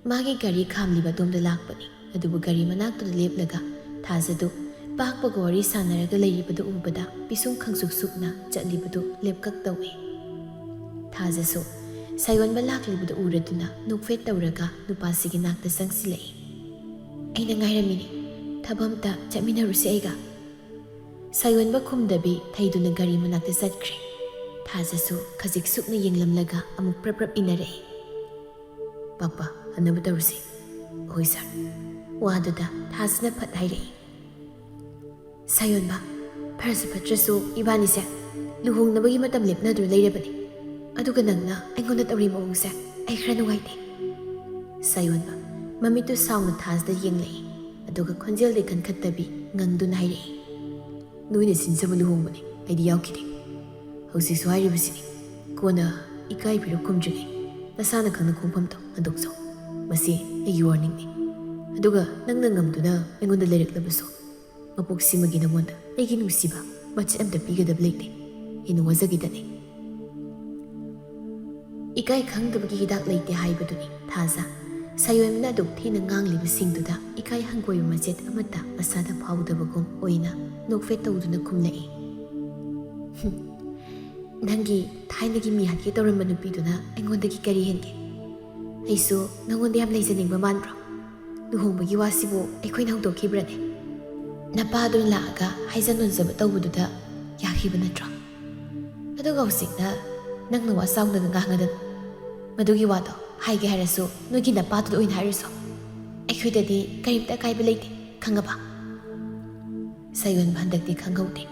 ꯃꯥꯒꯤ ꯒꯥꯔꯤ ꯈꯥꯝꯂꯤꯕ ꯑꯗꯣꯝꯗ ꯂꯥꯛꯄꯅꯤ, ꯑꯗꯨꯕꯨ ꯒꯥꯔꯤ ꯃꯅꯥꯛꯇꯨꯗ ꯂꯦꯞꯂꯒ ꯊꯥꯖꯗꯨ ꯄꯥꯛꯄꯒ ꯋꯥꯔꯤ ꯁꯥꯟꯅꯔꯒ ꯂꯩꯔꯤꯕꯗꯨ ꯎꯕꯗ ꯄꯤꯁꯨꯝ ꯈꯪꯁꯨꯛ ꯁꯨꯛꯅ ꯆꯠꯂꯤꯕꯗꯨ ꯂꯦꯞꯀꯛ ꯇꯧꯏ꯫ ꯊꯥꯖꯁꯨ ꯁꯥꯌꯣꯟꯕ ꯂꯥꯛꯂꯤꯕꯗꯨ ꯎꯔꯗꯨꯅ ꯅꯣꯛꯐꯦꯠ ꯇꯧꯔꯒ ꯅꯨꯄꯥꯁꯤꯒꯤ ꯅꯥꯛꯇ ꯆꯪꯁꯤꯜꯂꯛꯏ꯫ "ꯑꯩꯅ ꯉꯥꯏꯔꯝꯃꯤꯅꯤ, ꯊꯕꯛ ꯑꯝꯇ ꯆꯠꯃꯤꯟꯅꯔꯨꯁꯤ ꯑꯩꯒ꯫" ꯁꯥꯌꯣꯟꯕ ꯈꯨꯝꯗꯕꯤ ꯊꯩꯗꯨꯅ ꯒꯥꯔꯤ ꯃꯅꯥꯛꯇ ꯆꯠꯈ꯭ꯔꯦ꯫ ꯊꯥꯖꯁꯨ ꯈꯖꯤꯛ ꯁꯨꯛꯅ ꯌꯦꯡꯂꯝꯂꯒ ꯑꯃꯨꯛ ꯄ꯭ꯔꯞ ꯄ꯭ꯔꯞ ꯏꯟꯅꯔꯛꯏ꯫ "ꯄꯥꯛꯄ, ꯍꯟꯅꯕ ꯇꯧꯔꯁꯤ꯫" "ꯍꯣꯏ ꯁꯥꯔ꯫" ꯋꯥꯗꯨꯗ ꯊꯥꯖꯅ ꯐꯠ ꯍꯥꯏꯔꯛꯏ, "ꯁꯥꯌꯣꯟꯕ, ꯐꯔꯁꯨ ꯐꯠꯇ꯭ꯔꯁꯨ ꯏꯕꯥꯅꯤꯁꯦ ꯂꯨꯍꯣꯡꯅꯕꯒꯤ ꯃꯇꯝ ꯂꯦꯞꯅꯗꯨꯅ ꯂꯩꯔꯕꯅꯤ, ꯑꯗꯨꯒ ꯅꯪꯅ ꯑꯩꯉꯣꯟꯗ ꯇꯧꯔꯤ ꯃꯑꯣꯡꯁꯦ ꯑꯩ ꯈꯔ ꯅꯨꯡꯉꯥꯏꯇꯦ꯫" ꯁꯥꯌꯣꯟꯕ ꯃꯃꯤꯠꯇꯨ ꯁꯥꯎꯅ ꯊꯥꯖꯗ ꯌꯦꯡꯂꯛꯏ, ꯑꯗꯨꯒ ꯈꯣꯟꯖꯦꯜꯗꯤ ꯀꯟꯈꯠꯇꯕꯤ ꯉꯪꯗꯨꯅ ꯍꯥꯏꯔꯛꯏ, "ꯅꯣꯏꯅ ꯁꯤꯟꯖꯕ ꯂꯨꯍꯣꯡꯕꯅꯤ, ꯑꯩꯗꯤ ꯌꯥꯎꯈꯤꯗꯦ꯫ ꯍꯧꯖꯤꯛꯁꯨ ꯍꯥꯏꯔꯤꯕꯁꯤꯅꯤ, ꯀꯣꯟꯅ ꯏꯀꯥꯏ ꯐꯤꯔꯨꯛ ꯈꯨꯝꯗ꯭ꯔꯤꯉꯩ ꯅꯁꯥꯅ ꯈꯪꯅ ꯈꯣꯡꯐꯝꯗꯣ ꯍꯟꯗꯣꯛꯆꯧ꯫ ꯃꯁꯤ ꯑꯩꯒꯤ ꯋꯥꯔꯅꯤꯡꯅꯤ꯫ ꯑꯗꯨꯒ ꯅꯪꯅ ꯉꯝꯗꯨꯅ ꯑꯩꯉꯣꯟꯗ ꯂꯩꯔꯛꯂꯕꯁꯨ, ꯃꯄꯣꯛꯁꯤꯃꯒꯤ ꯅꯉꯣꯟꯗ ꯑꯩꯒꯤ ꯅꯨꯡꯁꯤꯕ ꯃꯆꯦꯠ ꯑꯝꯇ ꯄꯤꯒꯗꯕ ꯂꯩꯇꯦ꯫ ꯍꯦꯟꯅ ꯋꯥꯖꯈꯤꯗꯅꯤ꯫" ꯏꯀꯥꯏ ꯈꯪꯗꯕꯒꯤ ꯍꯤꯗꯥꯛ ꯂꯩꯇꯦ ꯍꯥꯏꯕꯗꯨꯅꯤ ꯊꯥꯖ꯫ ꯁꯥꯌꯣꯟꯕꯅ ꯑꯗꯨꯛ ꯊꯤꯅ ꯉꯥꯡꯂꯤꯕꯁꯤꯡꯗꯨꯗ ꯏꯀꯥꯏ ꯍꯪꯒꯣꯏꯕ ꯃꯆꯦꯠ ꯑꯃꯠꯇ ꯃꯁꯥꯗ ꯐꯥꯎꯗꯕꯒꯨꯝ ꯑꯣꯏꯅ ꯅꯣꯛꯐꯦꯠ ꯇꯧꯗꯨꯅ ꯈꯨꯝꯂꯛꯏ꯫ "ꯍꯨꯝ, ꯅꯪꯒꯤ ꯊꯥꯏꯅꯒꯤ ꯃꯤꯍꯥꯠꯀꯦ ꯇꯧꯔꯝꯕ ꯅꯨꯄꯤꯗꯨꯅ ꯑꯩꯉꯣꯟꯗꯒꯤ ꯀꯔꯤ ꯍꯦꯟꯒꯦ? ꯑꯩꯁꯨ ꯅꯉꯣꯟꯗ ꯌꯥꯝ ꯂꯩꯖꯅꯤꯡꯕ ꯃꯥꯟꯕ꯭ꯔꯣ? ꯂꯨꯍꯣꯡꯕꯒꯤ ꯋꯥꯁꯤꯕꯨ ꯑꯩꯈꯣꯏꯅ ꯍꯧꯗꯣꯛꯈꯤꯕ꯭ꯔꯅꯦ? ꯅꯄꯥꯗꯨꯅ ꯂꯥꯛꯑꯒ ꯍꯥꯏꯖ ꯅꯣꯟꯖꯕ ꯇꯧꯕꯗꯨꯗ ꯌꯥꯈꯤꯕ ꯅꯠꯇ꯭ꯔꯣ? ꯑꯗꯨꯒ ꯍꯧꯖꯤꯛꯅ ꯅꯪꯅ ꯋꯥ ꯆꯥꯎꯅꯒ ꯉꯥꯡꯉꯗꯅ꯫ ꯃꯗꯨꯒꯤ ꯋꯥꯗꯣ ꯍꯥꯏꯒꯦ ꯍꯥꯏꯔꯁꯨ ꯅꯣꯏꯒꯤ ꯅꯄꯥꯗꯨꯗ ꯑꯣꯏꯅ ꯍꯥꯏꯔꯨꯁꯣ꯫ ꯑꯩꯈꯣꯏꯗꯗꯤ ꯀꯔꯤꯝꯇ ꯑꯀꯥꯏꯕ ꯂꯩꯇꯦ, ꯈꯪꯉꯕ?" ꯁꯥꯌꯣꯟꯕ ꯍꯟꯗꯛꯇꯤ ꯈꯪꯍꯧꯗꯦ꯫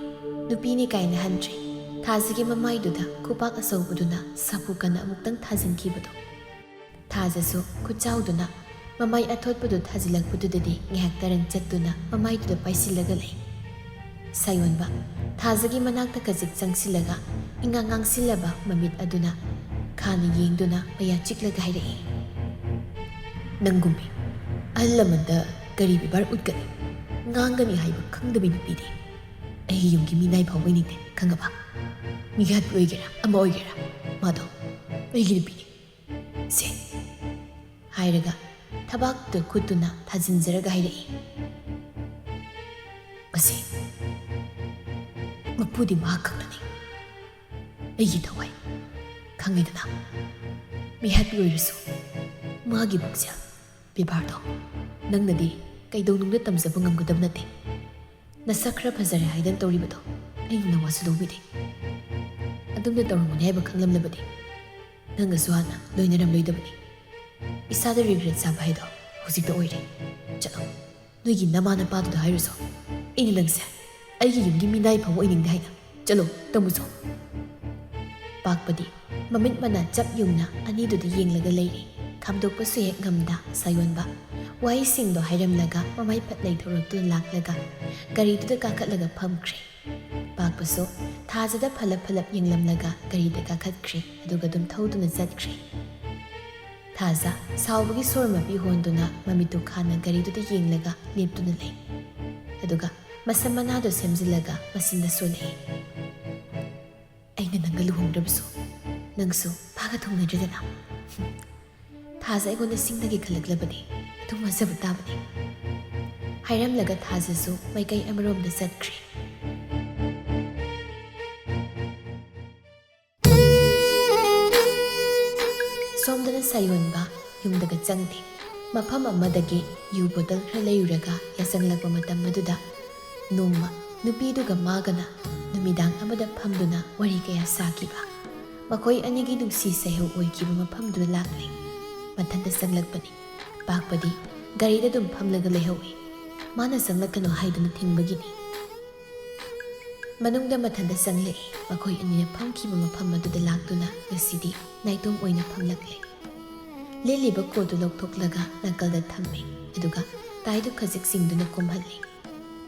ꯅꯨꯄꯤꯅꯤ ꯀꯥꯏꯅ ꯍꯟꯗ꯭ꯔꯦ꯫ ꯊꯥꯖꯒꯤ ꯃꯃꯥꯏꯗꯨꯗ ꯈꯨꯄꯥꯛ ꯑꯆꯧꯕꯗꯨꯅ ꯁꯥꯐꯨ ꯀꯟꯅ ꯑꯃꯨꯛꯇꯪ ꯊꯥꯖꯤꯟꯈꯤꯕꯗꯣ꯫ ꯊꯥꯖꯁꯨ ꯈꯨꯠꯆꯥꯎꯗꯨꯅ ꯃꯃꯥꯏ ꯑꯊꯣꯠꯄꯗꯨ ꯊꯥꯖꯤꯜꯂꯛꯄꯗꯨꯗꯗꯤ ꯉꯥꯏꯍꯥꯛ ꯇꯔꯪ ꯆꯠꯇꯨꯅ ꯃꯃꯥꯏꯗꯨꯗ ꯄꯥꯏꯁꯤꯜꯂꯒ ꯂꯩ꯫ ꯁꯥꯌꯣꯟꯕ ꯊꯥꯖꯒꯤ ꯃꯅꯥꯛꯇ ꯈꯖꯤꯛ ꯆꯪꯁꯤꯜꯂꯒ ꯏꯉꯥꯡ ꯉꯥꯡꯁꯤꯜꯂꯕ ꯃꯃꯤꯠ ꯑꯗꯨꯅ ꯈꯥꯅ ꯌꯦꯡꯗꯨꯅ ꯃꯌꯥ ꯆꯤꯛꯂꯒ ꯍꯥꯏꯔꯛꯏ, "ꯅꯪꯒꯨꯝꯕꯤ ꯑꯍꯜ ꯂꯃꯟꯗ ꯀꯔꯤ ꯕꯦꯕꯥꯔ ꯎꯠꯀꯅꯤ? ꯉꯥꯡꯒꯅꯤ ꯍꯥꯏꯕ ꯈꯪꯗꯕꯤ ꯅꯨꯄꯤꯗꯤ꯫ ꯑꯩꯒꯤ ꯌꯨꯝꯒꯤ ꯃꯤꯅꯥꯏ ꯐꯥꯎꯕ ꯑꯣꯏꯅꯤꯡꯗꯦ, ꯈꯪꯉꯕ? ꯃꯤꯍꯥꯠꯄꯤ ꯑꯣꯏꯒꯦꯔꯥ ꯑꯃ ꯑꯣꯏꯒꯦꯔꯥ, ꯃꯥꯗꯣ ꯑꯩꯒꯤ ꯅꯨꯄꯤꯅꯤ꯫ ꯁꯦ," ꯍꯥꯏꯔꯒ ꯊꯕꯥꯛꯇ ꯈꯨꯠꯇꯨꯅ ꯊꯥꯖꯤꯟꯖꯔꯒ ꯍꯥꯏꯔꯛꯏ, "ꯃꯁꯤ ꯃꯄꯨꯗꯤ ꯃꯍꯥꯛ ꯈꯛꯇꯅꯤ꯫ ꯑꯩꯒꯤ ꯊꯋꯥꯏ ꯈꯪꯉꯤꯗꯅ, ꯃꯤꯍꯥꯠꯄꯤ ꯑꯣꯏꯔꯁꯨ ꯃꯥꯒꯤ ꯄꯨꯛꯆꯦꯜ ꯕꯦꯕꯥꯔꯗꯣ ꯅꯪꯅꯗꯤ ꯀꯩꯗꯧꯅꯨꯡꯗ ꯇꯝꯖꯕ ꯉꯝꯒꯗꯕ ꯅꯠꯇꯦ꯫ ꯅꯁꯛ ꯈꯔ ꯐꯖꯔꯦ ꯍꯥꯏꯗꯅ ꯇꯧꯔꯤꯕꯗꯣ ꯑꯩꯅ ꯅꯋꯥꯁꯨ ꯂꯧꯕꯤꯗꯦ꯫ ꯑꯗꯨꯝꯅ ꯇꯧꯔꯝꯒꯅꯤ ꯍꯥꯏꯕ ꯈꯪꯂꯝꯂꯕꯗꯤ ꯅꯪꯒꯁꯨ ꯍꯥꯟꯅ ꯂꯣꯏꯅꯔꯝꯂꯣꯏꯗꯕꯅꯤ꯫ ꯏꯁꯥꯗ ꯔꯤꯒ꯭ꯔꯦꯠ ꯁꯥꯕ ꯍꯥꯏꯗꯣ ꯍꯧꯖꯤꯛꯇ ꯑꯣꯏꯔꯦ꯫ ꯆꯠꯂꯣ, ꯅꯣꯏꯒꯤ ꯅꯃꯥ ꯅꯄꯥꯗꯨꯗ ꯍꯥꯏꯔꯨꯁꯣ꯫ ꯑꯩꯅ ꯅꯪꯁꯦ ꯑꯩꯒꯤ ꯌꯨꯝꯒꯤ ꯃꯤꯅꯥꯏ ꯐꯥꯎꯕ ꯑꯣꯏꯅꯤꯡꯗꯦ ꯍꯥꯏꯅ꯫ ꯆꯠꯂꯣ, ꯇꯝꯃꯨꯆꯣ꯫" ꯄꯥꯛꯄꯗꯤ ꯃꯃꯤꯠ ꯃꯅꯥ ꯆꯞ ꯌꯨꯡꯅ ꯑꯅꯤꯗꯨꯗ ꯌꯦꯡꯂꯒ ꯂꯩꯔꯦ꯫ ꯈꯥꯝꯗꯣꯛꯄꯁꯨ ꯍꯦꯛ ꯉꯝꯗ ꯁꯥꯌꯣꯟꯕ ꯋꯥꯍꯩꯁꯤꯡꯗꯣ ꯍꯥꯏꯔꯝꯂꯒ ꯃꯃꯥꯏ ꯐꯠ ꯂꯩꯊꯣꯔꯛꯇꯨꯅ ꯂꯥꯛꯂꯒ ꯒꯥꯔꯤꯗꯨꯗ ꯀꯥꯈꯠꯂꯒ ꯐꯝꯈ꯭ꯔꯦ꯫ ꯄꯥꯛꯄꯁꯨ ꯊꯥꯖꯗ ꯐꯂꯞ ꯐꯂꯞ ꯌꯦꯡꯂꯝꯂꯒ ꯒꯥꯔꯤꯗ ꯀꯥꯈꯠꯈ꯭ꯔꯦ, ꯑꯗꯨꯒ ꯑꯗꯨꯝ ꯊꯧꯗꯨꯅ ꯆꯠꯈ꯭ꯔꯦ꯫ ꯊꯥꯖ ꯁꯥꯎꯕꯒꯤ ꯁꯣꯔ ꯃꯄꯤ ꯍꯣꯟꯗꯨꯅ ꯃꯃꯤꯠꯇꯨ ꯈꯥꯅ ꯒꯥꯔꯤꯗꯨꯗ ꯌꯦꯡꯂꯒ ꯂꯦꯞꯇꯨꯅ ꯂꯩ꯫ ꯑꯗꯨꯒ ꯃꯁꯝ ꯃꯅꯥꯗꯨ ꯁꯦꯝꯖꯤꯜꯂꯒ ꯃꯆꯤꯟꯗ ꯁꯣꯜꯂꯛꯏ, "ꯑꯩꯅ ꯅꯪꯒ ꯂꯨꯍꯣꯡꯗ꯭ꯔꯕꯁꯨ ꯅꯪꯁꯨ ꯃꯥꯒ ꯊꯨꯡꯅꯗ꯭ꯔꯦꯗꯅ꯫ ꯊꯥꯖ ꯑꯩꯉꯣꯟꯗ ꯁꯤꯡꯅꯒꯦ ꯈꯜꯂꯛꯂꯕꯗꯤ ꯑꯗꯨꯝ ꯋꯥꯖꯕ ꯇꯥꯕꯅꯤ꯫ ꯍꯥꯏꯔꯝꯂꯒ ꯊꯥꯖꯁꯨ ꯃꯥꯏꯀꯩ ꯑꯃꯔꯣꯝꯗ ꯆꯠꯈ꯭ꯔꯦ꯫ ꯁꯣꯝꯗꯅ ꯁꯥꯌꯣꯟꯕ ꯌꯨꯝꯗꯒ ꯆꯪꯗꯦ꯫ ꯃꯐꯝ ꯑꯃꯗꯒꯤ ꯌꯨ ꯕꯣꯇꯜ ꯈꯔ ꯂꯩꯔꯨꯔꯒ ꯌꯥꯆꯪꯂꯛꯄ ꯃꯇꯝ ꯑꯗꯨꯗ ꯅꯣꯡꯃ ꯅꯨꯄꯤꯗꯨꯒ ꯃꯥꯒꯅ ꯅꯨꯃꯤꯗꯥꯡ ꯑꯃꯗ ꯐꯝꯗꯨꯅ ꯋꯥꯔꯤ ꯀꯌꯥ ꯁꯥꯈꯤꯕ꯫ ꯃꯈꯣꯏ ꯑꯅꯤꯒꯤ ꯅꯨꯡꯁꯤ ꯁꯩꯍꯧ ꯑꯣꯏꯈꯤꯕ ꯃꯐꯝꯗꯨꯗ ꯂꯥꯛꯂꯦ꯫ ꯃꯊꯟꯇ ꯆꯪꯂꯛꯄꯅꯤ꯫ ꯄꯥꯛꯄꯗꯤ ꯒꯥꯔꯤꯗ ꯑꯗꯨꯝ ꯐꯝꯂꯒ ꯂꯩꯍꯧꯏ꯫ ꯃꯥꯅ ꯆꯪꯂꯛꯀꯅꯨ ꯍꯥꯏꯗꯨꯅ ꯊꯤꯡꯕꯒꯤꯅꯤ꯫ ꯃꯅꯨꯡꯗ ꯃꯊꯟꯇ ꯆꯪꯂꯛꯏ꯫ ꯃꯈꯣꯏ ꯑꯅꯤꯅ ꯐꯝꯈꯤꯕ ꯃꯐꯝ ꯑꯗꯨꯗ ꯂꯥꯛꯇꯨꯅ ꯉꯁꯤꯗꯤ ꯅꯥꯏꯇꯣꯝ ꯑꯣꯏꯅ ꯐꯝꯂꯛꯂꯦ꯫ ꯂꯤꯠꯂꯤꯕ ꯀꯣꯠꯇꯨ ꯂꯧꯊꯣꯛꯂꯒ ꯅꯥꯀꯜꯗ ꯊꯝꯃꯤ, ꯑꯗꯨꯒ ꯇꯥꯏꯗꯨ ꯈꯖꯤꯛ ꯆꯤꯡꯗꯨꯅ ꯀꯨꯝꯍꯜꯂꯤ꯫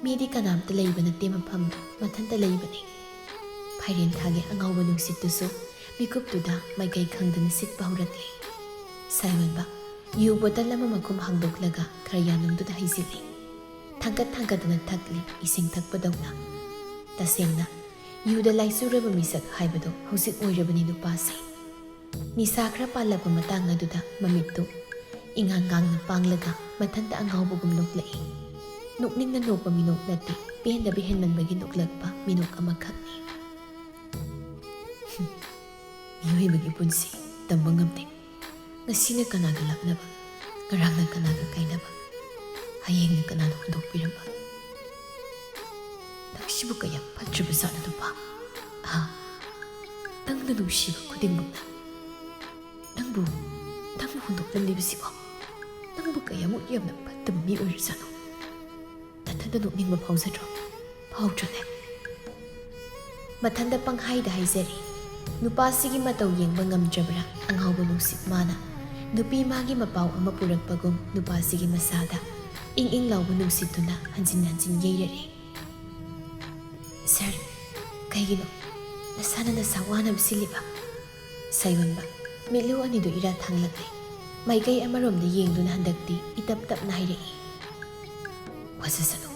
ꯃꯤꯗꯤ ꯀꯅꯥꯝꯇ ꯂꯩꯕ ꯅꯠꯇꯦ ꯃꯐꯝꯗꯨ, ꯃꯊꯟꯇ ꯂꯩꯕꯅꯤ꯫ ꯐꯥꯏꯔꯦꯟ ꯊꯥꯒꯤ ꯑꯉꯥꯎꯕ ꯅꯨꯡꯁꯤꯠꯇꯨꯁꯨ ꯃꯤꯀꯨꯞꯇꯨꯗ ꯃꯥꯏꯀꯩ ꯈꯪꯗꯅ ꯁꯤꯠꯄ ꯍꯧꯔꯛꯂꯦ꯫ ꯁꯥꯌꯣꯟꯕ ꯌꯨ ꯕꯣꯇꯜ ꯑꯃ ꯃꯈꯨꯝ ꯍꯥꯡꯗꯣꯛꯂꯒ ꯈꯔ ꯌꯥꯅꯨꯡꯗꯨꯗ ꯍꯩꯖꯤꯜꯂꯤ꯫ ꯊꯥꯡꯀꯠ ꯊꯥꯡꯀꯠꯇꯅ ꯊꯛꯂꯤ, ꯏꯁꯤꯡ ꯊꯛꯄꯗꯧꯅ꯫ ꯇꯁꯦꯡꯅ ꯌꯨꯗ ꯂꯥꯏꯆꯨꯔꯕ ꯃꯤꯁꯛ ꯍꯥꯏꯕꯗꯣ ꯍꯧꯖꯤꯛ ꯑꯣꯏꯔꯕꯅꯤ ꯅꯨꯄꯥꯁꯦ꯫ ꯅꯤꯁꯥ ꯈꯔ ꯄꯥꯜꯂꯛꯄ ꯃꯇꯥꯡ ꯑꯗꯨꯗ ꯃꯃꯤꯠꯇꯨ ꯏꯉꯥꯡ ꯉꯥꯡꯅ ꯄꯥꯡꯂꯒ ꯃꯊꯟꯇ ꯑꯉꯥꯎꯕꯒꯨꯝ ꯅꯣꯛꯂꯛꯏ꯫ ꯅꯣꯛꯅꯤꯡꯅ ꯅꯣꯛꯄ ꯃꯤꯅꯣꯛ ꯅꯠꯇꯦ, ꯄꯦꯟꯗꯕ ꯍꯦꯟꯃꯟꯕꯒꯤ ꯅꯣꯛꯂꯛꯄ ꯃꯤꯅꯣꯛ ꯑꯃꯈꯛꯅꯤ꯫ ꯃꯤꯑꯣꯏꯕꯒꯤ ꯄꯨꯟꯁꯤ ꯇꯝꯕ ꯉꯝꯗꯦ꯫ ꯉꯁꯤꯅ ꯀꯅꯥꯒ ꯂꯥꯛꯅꯕ, ꯉꯔꯥꯡꯅ ꯀꯅꯥꯒ ꯀꯥꯏꯅꯕ, ꯍꯌꯦꯡꯅ ꯀꯅꯥꯅ ꯍꯨꯟꯗꯣꯛꯄꯤꯔꯝꯕ? ꯅꯪꯁꯤꯕꯨ ꯀꯌꯥ ꯐꯠꯇ꯭ꯔꯕ ꯖꯥꯠꯅꯣ ꯅꯨꯄꯥ? ꯍꯥ? ꯅꯪꯅ ꯅꯨꯡꯁꯤꯕ ꯈꯨꯗꯤꯡꯃꯛꯅ ꯅꯪꯕꯨ, ꯅꯪꯕꯨ ꯍꯨꯟꯗꯣꯛꯂꯝꯂꯤꯕꯁꯤꯕꯣ? ꯅꯪꯕꯨ ꯀꯌꯥꯃꯨꯛ ꯌꯥꯝꯅ ꯐꯠꯇꯕ ꯃꯤ ꯑꯣꯏꯔꯖꯥꯠꯅꯣ? ꯅꯊꯟꯇ ꯅꯣꯛꯅꯤꯡꯕ ꯐꯥꯎꯖꯗ꯭ꯔꯣ? ꯐꯥꯎꯗ꯭ꯔꯅꯦ? ꯃꯊꯟꯇ ꯄꯪꯍꯥꯏꯗ ꯍꯥꯏꯖꯔꯤ꯫ ꯅꯨꯄꯥꯁꯤꯒꯤ ꯃꯇꯧ ꯌꯦꯡꯕ ꯉꯝꯗ꯭ꯔꯕ꯭ꯔꯥ ꯑꯉꯥꯎꯕ ꯅꯨꯡꯁꯤꯠ ꯃꯥꯅ? ꯅꯨꯄꯤ ꯃꯥꯒꯤ ꯃꯄꯥꯎ ꯑꯃ ꯄꯨꯔꯛꯄꯒꯨꯝ ꯅꯨꯄꯥꯁꯤꯒꯤ ꯃꯁꯥꯗ ꯏꯪ ꯏꯪ ꯂꯥꯎꯕ ꯅꯨꯡꯁꯤꯠꯇꯨꯅ ꯍꯟꯖꯤꯟ ꯍꯟꯖꯤꯟ ꯌꯩꯔꯔꯦ꯫ "ꯁꯥꯔ, ꯀꯩꯒꯤꯅꯣ? ꯅꯁꯥꯅ ꯅꯁꯥ ꯋꯥꯅꯕ ꯁꯤꯜꯂꯤꯕ?" ꯁꯥꯌꯣꯟꯕ ꯃꯤꯠꯂꯨ ꯑꯅꯤꯗꯨ ꯏꯔꯥ ꯊꯥꯡꯂꯛꯂꯦ꯫ ꯃꯥꯏꯀꯩ ꯑꯃꯔꯣꯝꯗ ꯌꯦꯡꯗꯨꯅ ꯍꯟꯗꯛꯇꯤ ꯏꯇꯞ ꯇꯞꯅ ꯍꯥꯏꯔꯛꯏ, "ꯋꯥꯖꯁꯅꯨ,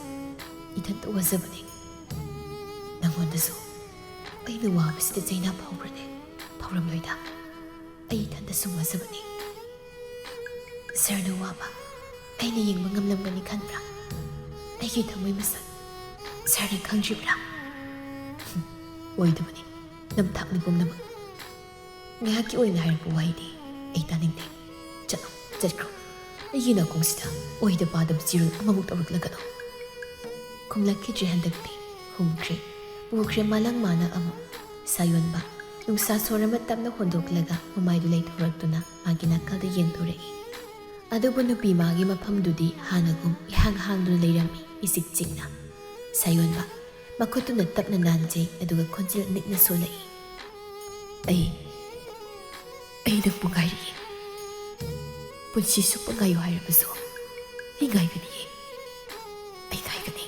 ꯏꯊꯟꯇ ꯋꯥꯖꯕꯅꯤ꯫ ꯅꯪꯉꯣꯟꯗꯁꯨ ꯑꯩꯅ ꯋꯥꯕꯁꯤꯗ ꯆꯩꯅꯥ ꯐꯥꯎꯕ꯭ꯔꯅꯦ? ꯐꯥꯎꯔꯝꯂꯣꯏꯗ꯫ ꯑꯩ ꯏꯊꯟꯇ ꯁꯨꯝ ꯋꯥꯖꯕꯅꯤ꯫ ꯁꯥꯔꯅ ꯋꯥꯕ ꯑꯩꯅ ꯌꯦꯡꯕ ꯉꯝꯂꯝꯒꯅꯤ ꯈꯟꯕ꯭ꯔꯥ? ꯑꯩꯒꯤ ꯊꯃꯣꯏ ꯃꯁꯛ ꯁꯥꯔꯅ ꯈꯪꯗ꯭ꯔꯤꯕ꯭ꯔꯥ? ꯑꯣꯏꯗꯕꯅꯤ, ꯅꯝꯊꯥꯛꯅꯤ ꯄꯨꯝꯅꯃꯛ꯫ ꯉꯥꯏꯍꯥꯛꯀꯤ ꯑꯣꯏꯅ ꯍꯥꯏꯔꯛꯄ ꯋꯥꯍꯩꯗꯤ ꯑꯩ ꯇꯥꯅꯤꯡꯗꯦ꯫ ꯆꯠꯂꯣ, ꯆꯠꯈ꯭ꯔꯣ꯫ ꯑꯩꯒꯤ ꯅꯥꯀꯣꯡꯁꯤꯗ ꯑꯣꯏꯗ ꯄꯥꯗꯕ ꯆꯤꯔꯣꯜ ꯑꯃꯃꯨꯛ ꯇꯧꯔꯛꯂꯒꯅꯨ꯫ ꯈꯨꯝꯂꯛꯈꯤꯗ꯭ꯔꯦ꯫ ꯍꯟꯗꯛꯇꯤ ꯍꯨꯝꯈ꯭ꯔꯦ, ꯄꯨꯈ꯭ꯔꯦ ꯃꯥꯂꯪ ꯃꯥꯅ ꯑꯃꯨꯛ꯫ ꯁꯥꯌꯣꯟꯕ ꯅꯨꯡꯁꯥ ꯁꯣꯔ ꯑꯃ ꯇꯞꯅ ꯍꯣꯟꯗꯣꯛꯂꯒ ꯃꯃꯥꯏꯗꯨ ꯂꯩꯊꯣꯔꯛꯇꯨꯅ ꯃꯥꯒꯤ ꯅꯥꯀꯜꯗ ꯌꯦꯡꯊꯣꯔꯛꯏ꯫ ꯑꯗꯨꯕꯨ ꯅꯨꯄꯤ ꯃꯥꯒꯤ ꯃꯐꯝꯗꯨꯗꯤ ꯍꯥꯟꯅꯒꯨꯝ ꯏꯍꯥꯡ ꯍꯥꯡꯗꯨꯅ ꯂꯩꯔꯝꯃꯤ, ꯏꯆꯤꯛ ꯆꯤꯛꯅ꯫ ꯁꯥꯌꯣꯟꯕ ꯃꯈꯨꯠꯇꯨꯅ ꯇꯞꯅ ꯅꯥꯟꯖꯩ, ꯑꯗꯨꯒ ꯈꯣꯟꯖꯦꯜ ꯅꯤꯛꯅ ꯁꯣꯜꯂꯛꯏ꯫ ꯑꯩ, ꯑꯩ ꯅꯪꯕꯨ ꯉꯥꯏꯔꯤꯌꯦ꯫ ꯄꯨꯟꯁꯤ ꯆꯨꯞꯄ ꯉꯥꯏꯌꯨ ꯍꯥꯏꯔꯕꯁꯨ ꯑꯩ ꯉꯥꯏꯒꯅꯤꯌꯦ꯫ ꯑꯩ ꯉꯥꯏꯒꯅꯤ꯫